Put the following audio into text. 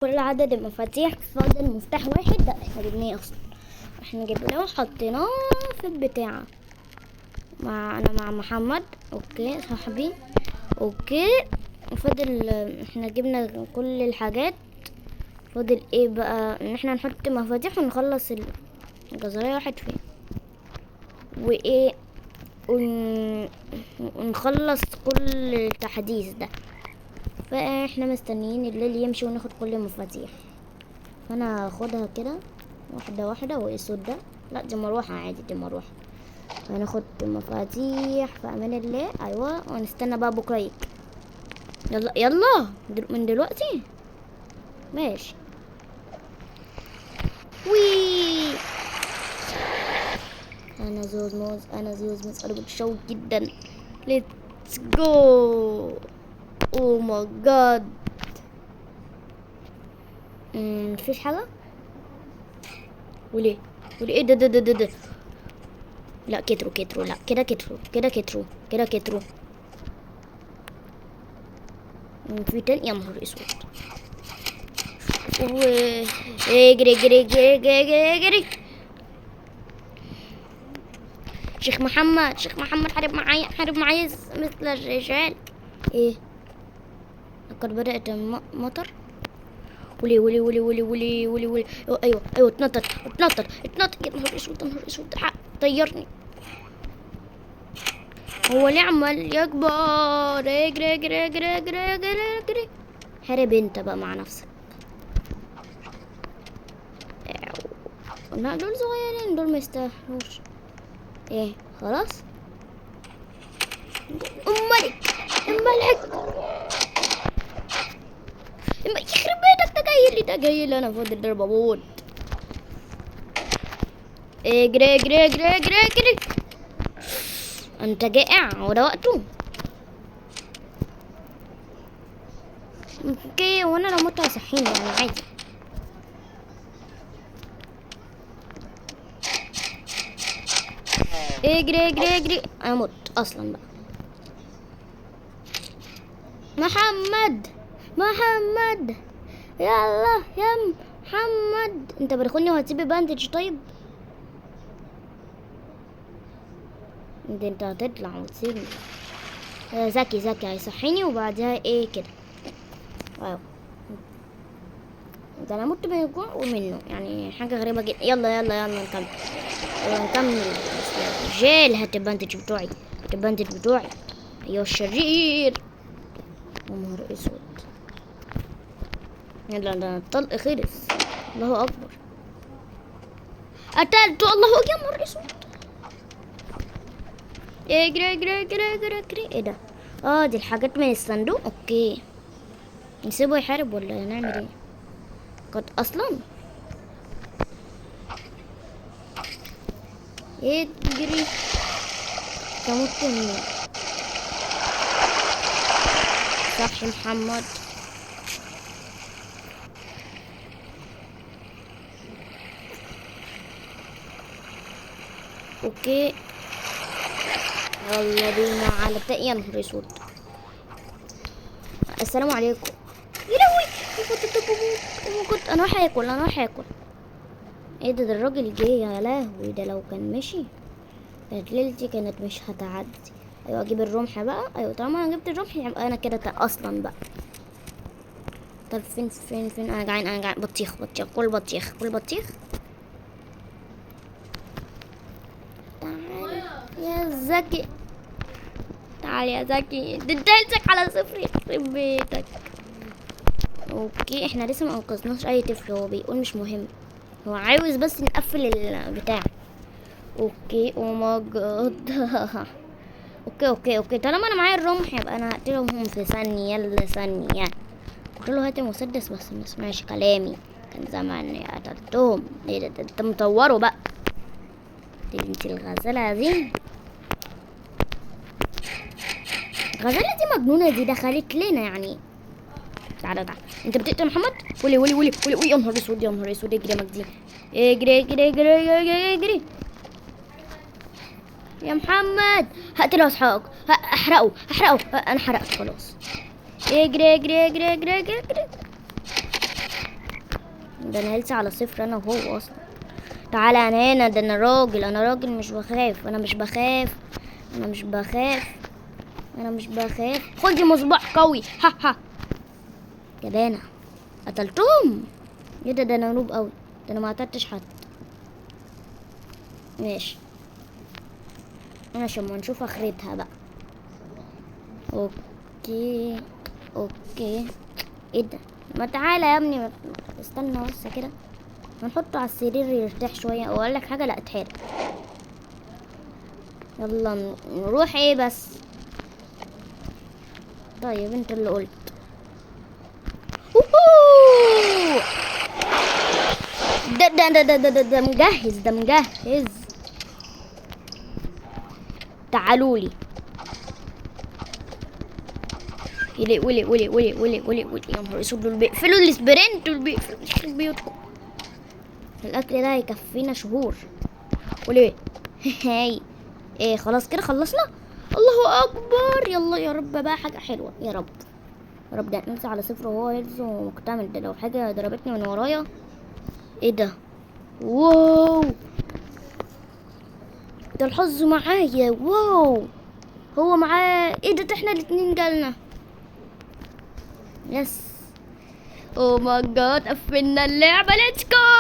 كل عدد المفاتيح، فاضل مفتاح واحد. ده احنا جبناه اصلا، احنا جبناه وحطيناه في البتاعة. انا مع محمد. okay صاحبي. okay فاضل، احنا جبنا كل الحاجات، فاضل ايه بقى؟ ان احنا نحط مفاتيح ونخلص الجزرية واحد فين وايه، ونخلص كل التحديث ده. فاحنا مستنيين الليل يمشي وناخد كل المفاتيح. فانا هاخدها كده واحدة واحدة. وايه الصوت ده؟ لا دي مروحة عادي، دي مروحة. هناخد المفاتيح في امان الله. ايوه ونستنى بقى بكره يجي. يلا يلا من دلوقتي ماشي. وي انا زوز موز، انا زوز موز، انا متشوق جدا. let's go. oh my God. مفيش حاجة وليه؟ وليه؟ ايه ده؟ ده ده ده ده لا كترو كترو، لا كده كترو، كده كترو، كده كترو. في تاني؟ يا نهار اسود. و اجري اجري اجري اجري اجري. شيخ محمد، شيخ محمد حارب معايا، حارب معايا مثل الرجال. ايه لقد بدأت المطر. ولي ولي ولي ولي ولي ولي ولي. ايوه ايوه اتنطط اتنطط اتنطط. يا نهار اسود، يا نهار اسود، طيرني. هو ليه عمال يكبر؟ اجري اجري اجري اجري اجري اجري. هرب انت بقى مع نفسك. لا دول صغيرين، دول ما يستاهلوش. ايه خلاص. الملك، الملك، يخرب بيتك، ده جاي لي، ده جاي لي، انا فاضل ضرب اموت. اجري اجري اجري اجري اجري. انت جائع وده وقته. okay وانا لو مت هصحيني يعني عادي. اجري اجري اجري. انا مت اصلا بقى. محمد، محمد، يلا يا محمد، انت بتخوني وهتسيب bandage؟ طيب انت هتطلع وتسيبني. ذكي ذكي هيصحيني وبعدها ايه كده. ايوه ده انا مت من الجوع ومنه، يعني حاجه غريبه جدا. يلا يلا يلا نكمل، يلا نكمل. بس يا رجال هات ال bandage بتوعي، هات ال bandage بتوعي يا الشرير. يا نهار اسود. يلا ده الطلق خلص. الله اكبر، قتلته. الله اكبر، يا نهار اسود. اجري اجري اجري اجري اجري. ايه ده؟ دي الحاجات من الصندوق. okay نسيبه يحارب ولا نعمل ايه؟ قد اصلا اجري تموت مني. صح يا محمد. okay يلا بينا على التاني. يا نهار اسود. السلام عليكم. يا لهوي كنت انا رايح اكل، انا رايح اكل. ايه ده؟ ده الراجل جه. يا لهوي ده لو كان مشي كانت ليلتي كانت مش هتعدي. ايوه اجيب الرمح بقى. ايوه طالما انا جبت الرمح يبقى انا كده اصلا بقى. طب فين فين فين؟ انا جعان، انا جعان. بطيخ بطيخ، كل بطيخ، كل بطيخ. تعال يا زكي، تعال يا زكي، ده انت لسك على صفر يخرب بيتك. okay احنا لسه ما انقذناش اي طفل، هو بيقول مش مهم، هو عاوز بس نقفل البتاع. okay oh my God. okay okay okay طالما انا معايا الرمح يبقى انا هقتلهم في ثانيه يلا ثانيه. قلت له هات المسدس بس ما سمعش كلامي، كان زمان قتلتهم. ايه ده؟ ده انت مطوره بقى. دي انت الغزاله دي، الغزاله دي مجنونه، دي دخلت لنا يعني. تعالى تعالى، انت بتقتل محمد؟ ولي ولي ولي ولي ولي. يا نهار اسود، يا نهار اسود. اجري يا مجدي، اجري اجري اجري اجري اجري يا محمد. هقتله اصحابك، احرقه احرقه. انا حرقت خلاص. اجري اجري اجري اجري اجري اجري. ده انا health على صفر انا وهو اصلا. تعالى انا هنا، ده انا راجل، انا راجل مش بخاف، انا مش بخاف، انا مش بخاف، انا مش بخاف. خدي مصباح قوي. ها ها، جبانة. قتلتهم. ايه ده؟ ده انا noob قوي، ده انا ما قتلتش حد. ماشي ماشي، اما نشوف اخرتها بقى. okay okay. ايه ده؟ ما تعالى يا ابني، ما استنى بس كده، هنحطه على السرير يرتاح شويه. او اقول لك حاجه، لا اتحرق. يلا نروح. ايه بس؟ طيب انت اللي قلت. أوهو! ده ده ده ده ده ده, ده مجهز، ده مجهز. تعالوا لي. ولي ولي ولي ولي ولي ولي ولي، يا نهار اسود، دول بيقفلوا ال sprint، دول بيقفلوا، يخرب بيوتكم. الاكل ده هيكفينا شهور. وليه؟ هاي ايه؟ خلاص كده خلصنا. الله اكبر. يلا يا رب بقى حاجه حلوه يا رب، يا رب. ده ننسى على صفر وهو health ومكتمل. ده لو حاجه ضربتني من ورايا. ايه ده؟ wow، ده الحظ معايا. wow، هو معاه. ايه ده؟ ده احنا الاتنين جالنا. yes، oh my God، قفلنا اللعبه. let's go.